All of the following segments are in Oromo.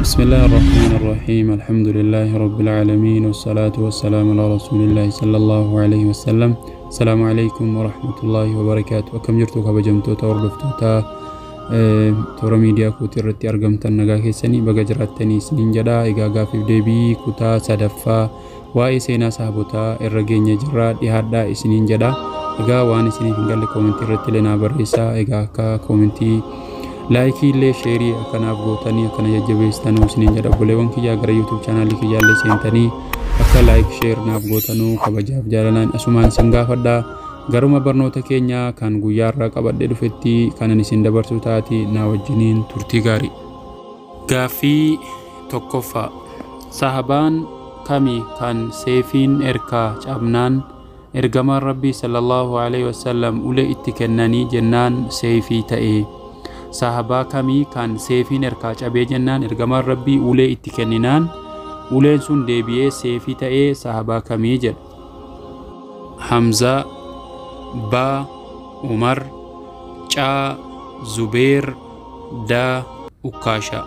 بسم الله الرحمن الرحيم الحمد لله رب العالمين والصلاة والسلام على رسول الله صلى الله عليه وسلم السلام عليكم ورحمة الله وبركاته. Akkam jirtu kabajamtoota hordoftoota toora miidiyaa kootii irratti argamtan? Nagaa keessanii? Baga jiraattanii isiniin jedha. Egaa gaafiif deebii kutaa sadaffaa waa'ee seenaa saabotaa irra geenye jirra, dhihaadhaa isiniin jedha. Egaa waan isiniif hin galle koomentii irratti illee naa barreessaa. Egaa akka koomentii, laayikii illee, sheerii akkanaaf gootanii akkana jajjabeessitanuu isiniin jedha. Obboleewwan kiyyaa, gara YouTube chaanaalii kiyyaallee seentanii akka like, share naaf gootanuu kabajaaf jaalalaan asumaan isin gaafadha. Garuma barnoota keenya kan guyyaa irraa qabadhee dhufetti kanan isin dabarsu taati, naa wajjiniin turtii gaarii. Gaaffii tokkoffaa: Sahabaan kami kan seefiin erkaa cabnaan ergamaan Rabbii sallallahu alaihi wasallam ulee itti kennanii jennaan seefii ta'e? Sahabaa kamii kan seefiin erkaa cabee jennaan ergamaan Rabbii ulee itti kenninaan uleen sun deebi'ee seefii ta'ee, sahabaa kamii jedha? Hamzaa, B. Umar, C. Zubeer, D. Ukkaashaa.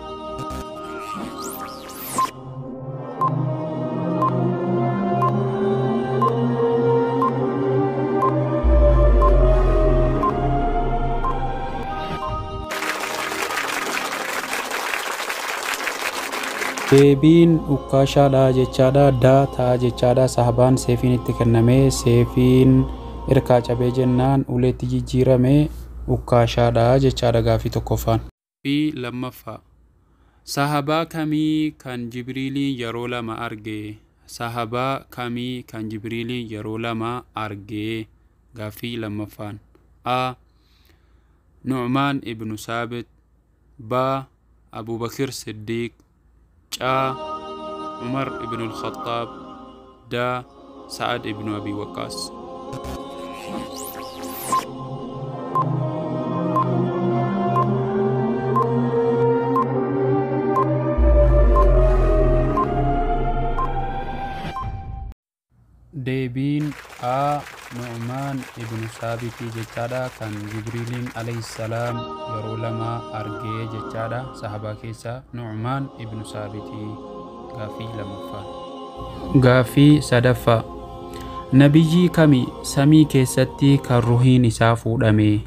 Deebiin Ukkaashaadha jechaadha. Daa ta'a jechaadha. Sahabaan seefiin itti kennamee seefiin irkaa cabee jennaan uleetti jijjiirame Ukkaashaadha jechaadha gaafii tokkoffaan. Fi lammaffaa: Sahabaa kamii kan Jibriiliin yeroo lama arge? Sahabaa kamii kan Jibriiliin yeroo lama arge? Gaaffii lammaffaan. A. Nu'maan ibnu Saabit, B. Abubakir Siddiq, C. Umar ibnu Al-Khattaab, D. Sa'ad ibnu Abi Waqqaas. Deebiin A. Nu'maan ibnu Saabitii jechaadha, kan Jibriiliin alayhi salaam yeroo lama argee jechaadha. Sahabaa keessaa Nu'maan ibnu Saabitii gaaffii lammaffaa. Gaaffii sadaffaa: Nabiyyii kami samii keessatti kan ruhiin isaa fuudhame?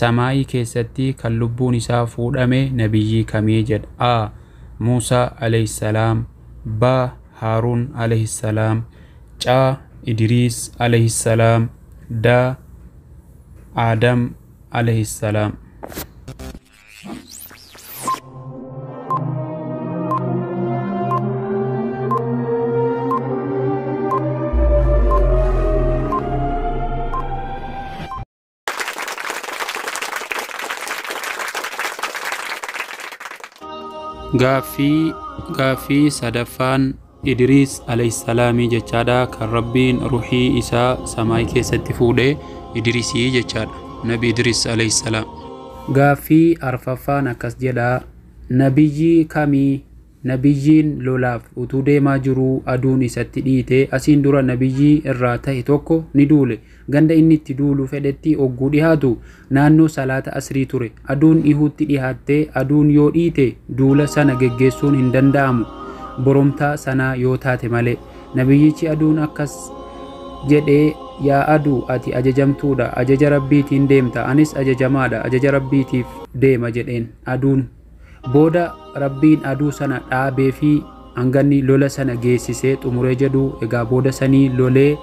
Samaayii keessatti kan lubbuun isaa fuudhame nabiyyii kamii jedha? A. Muusaa alayhi salaam, B. Haaruun alayhi salaam, C. Idriis alayhi salaam, D. Aadam alayhi salaam. Gaaffii sadaffaan Idriis alayhi salaamii jechaadha, kan Rabbiin ruhii isaa samaayii keessatti fuudhe Idriisii jechaadha. Nabi Idriis alayhi salaam. Gaaffii arfaffaan akkas jedha: Nabiyyii kamii nabiyyiin lolaaf utuu deemaa jiruu aduun isatti dhiite? Asiin dura nabiyyii irraa ta'e tokko ni duule. Ganda inni itti duulu fedhetti ogguu dhihaatu naannoo salaata asrii ture. Aduun dhihuutti dhihaattee aduun yoo dhiite duula sana geggeessuun hin danda'amu, boromtaa sanaa yoo taate malee. Nabiyyichi aduun akkas jedhee: "Yaa aduu, ati ajajamtuudha, ajaja Rabbiitiin deemta, anis ajajamaadha, ajaja Rabbiitiif deema" jedheen aduun. Booda Rabbiin aduu sana dhaabee fi hanganni lola sana geessisee xumuree jedhu. Egaa booda sanii lolee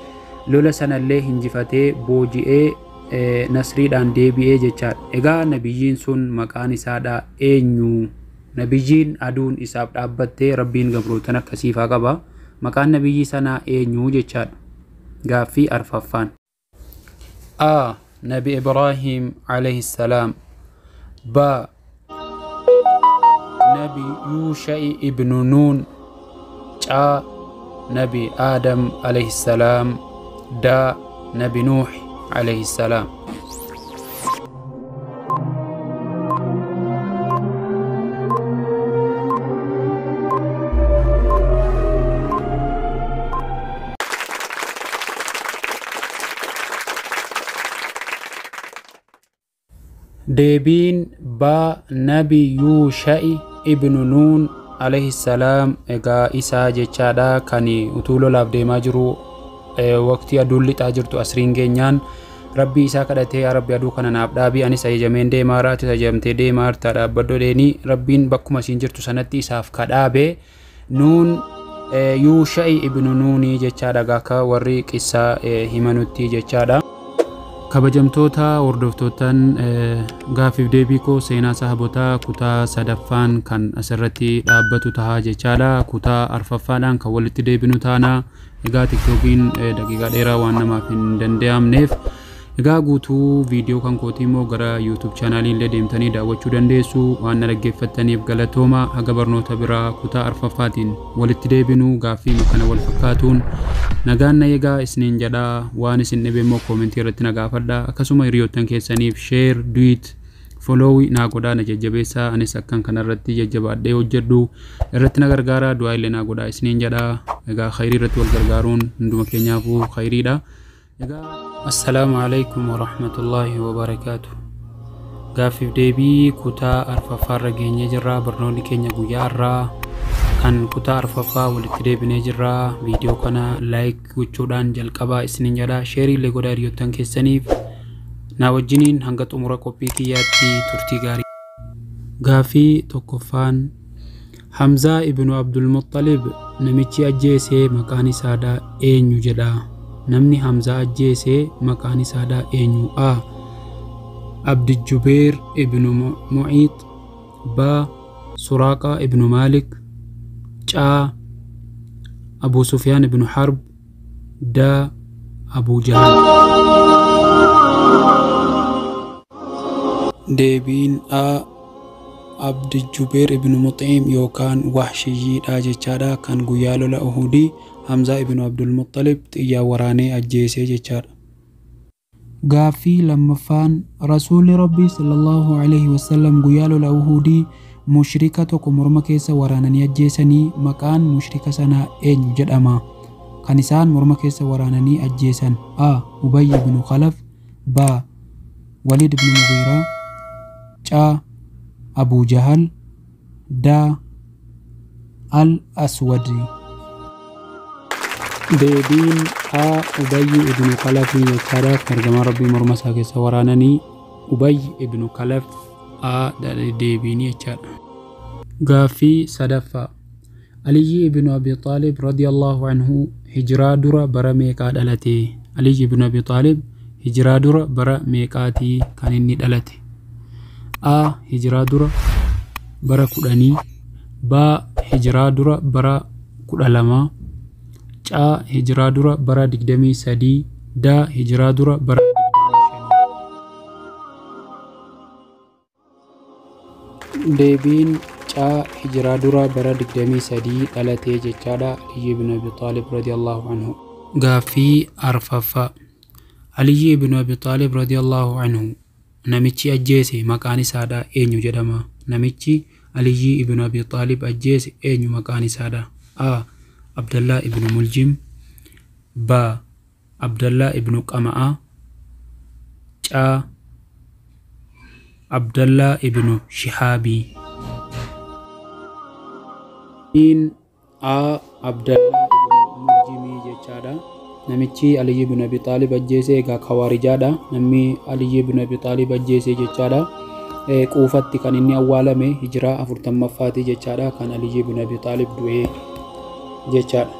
lola sanallee hinjifatee booji'ee nasriidhaan deebi'ee jechaadha. Egaa nabiyyiin sun maqaan isaadha eenyu? Nabiyyiin aduun isaaf dhaabbattee, Rabbiin gabrootan akkasiifaa qaba. Maqaan nabiyyii sanaa eenyu jechaadha. Gaaffii arfaffaan. A. Nabi Ibraahim alayhi salaam, B. Nabi Yuusha'i ibnu Nuun, C. Nabi Aadam alayhi salaam, D. Nabi Nuux alayhi salaam. Deebiin B. Nabi Yuusha'i ibnu Nuun alayhi salaam egaa isaa jechaadha kan utuu lolaaf deemaa jiru waqtii aduun lixaa jirtu asriin geenyaan Rabbii isaa kadhatee, yaa Rabbi, aduu kana naaf dhaabii, anis ajajameen deemaa atis ajajamtee deemaa jirta, dhaabbadhu deeni. Rabbiin bakkuma isiin jirtu sanatti isaaf kadhaabe. Nuun Yuusha'i ibnu Nuunii jechaadha akka warri qissaa himanutti jechaadha. Kabajamtoota hordoftootan, gaaffiif deebii koo seenaa sahabotaa kutaa sadaffaan kan asirratti dhaabbatu tahaa jechaadha. Kutaa arfaffaadhaan kan walitti deebinu taana. Egaa TikTokiin daqiiqaa dheeraa waan namaaf hin danda'amneef, egaa guutuu viidiyoo kan kootii immoo gara YouTube chaanaalii illee deemtanii daawwachuu dandeessu. Waan na dhaggeeffattaniif galatooma. Haga barnoota biraa kutaa arfaffaatiin walitti deebinu, gaaffii kana wal fakkaatuun nagaan na eegaa isiniin jedhaa. Waan isin dhibe immoo koomentii irratti na gaafadha. Akkasuma hiriyoottan keessaniif share, duet, follow naa godhaa, na jajjabeessaa. Anis akkan kanarratti jajjabaadhee hojjedhu irratti na gargaara, du'aa illee naa godhaa isiniin jedhaa. Egaa khayrii irratti wal gargaaruun hunduma keenyaafuu khayriidha. Egaa assalaamu alaikum warahmatullaahi wabarakaatu. Gaaffiif deebii kutaa arfaffaarra geenyee jirra. Barnoonni keenya guyyaa har'aa kan kutaa arfaffaa walitti deebinee jirra. Viidiyoo kana like gochuudhaan jalqabaa isiniin jedha. Share illee godhaa hiriyoottan keessaniif. Na wajjiniin hanga xumura qophii kiyyaatti turtii gaarii. Gaaffii tokkoffaan, Hamzaa ibnu Abdulmuxalib namichi ajjeese maqaan isaadha eenyu jedha. Namni Hamzaa ajjeese maqaan isaadha eenyu? A. Abdijubeer ibnu Mu'iix, B. Suraaqa ibnu Maalik, C. Abu Sufyaan ibnu Harb, D. Abu Jahal. Deebiin A. Abdijubeer ibnu Muxiim yookaan Wahshiyyiidha jechaadha, kan guyyaa lola Uhudii Hamzaa ibnu Abdulmuxalib xiyyaan waraanee ajjeese jechaadha. Gaaffii lammaffaan, Rasuulli Rabbii sallallahu alaihi wasallam guyyaa lola Uhudii mushrika tokko morma keessa waraananii ajjeesanii, maqaan mushrika sanaa eenyu jedhama? Kan isaan morma keessa waraananii ajjeesan: A. Ubay ibnu Khalaf, B. Walid ibnu Mughiiraa, C. Abu Jahal, D. Al Aswad. Deebiin A. Ubayy ibnu Khalafii jechaadha. Kan ergamaa Rabbii morma isaa keessa waraananii Ubay ibnu Khalaf, A deebiin jechaadha. Gaaffii sadaffaa, Aliyyi ibnu Abi Xaalib radiyallahu anhu hijiraa dura bara meeqaa dhalate? Aliyyi ibnu Abi Xaalib hijiraa dura bara meeqaatii kan inni dhalate? A. Hijiraa dura bara 10, B. Hijiraa dura bara 12, C. Hijiraa dura bara 23, D. Hijiraa dura bara 25. Deebiin C. Hijiraa dura bara 23 dhalatee jechaadha Aliyyi ibn Abi Xaalib radiyallahu anhu. Gaaffii arfaffaa, Aliyyi ibn Abi Xaalib radiyallahu anhu namichi ajjeese maqaan isaadha eenyu jedhama? Namichi Aliyyi ibn Abi Xaalib ajjeese eenyu maqaan isaadha? A. Abdallah ibn Muljim, B. Abdallah ibn Qama'a, C. Abdallah ibn Shihaabii. A. Abdallah ibn Muljimii jechaadha. Namichi Aliyyi ibn Abi Xaalib ajjeese egaa kawaarijaadha. Namni Aliyyi ibn Abi Xaalib ajjeese jechaadha. Quufatti kan inni awwaalame hijiraa 40ffaati jechaadha, kan Aliyyi ibn Abi Xaalib du'ee jechaadha.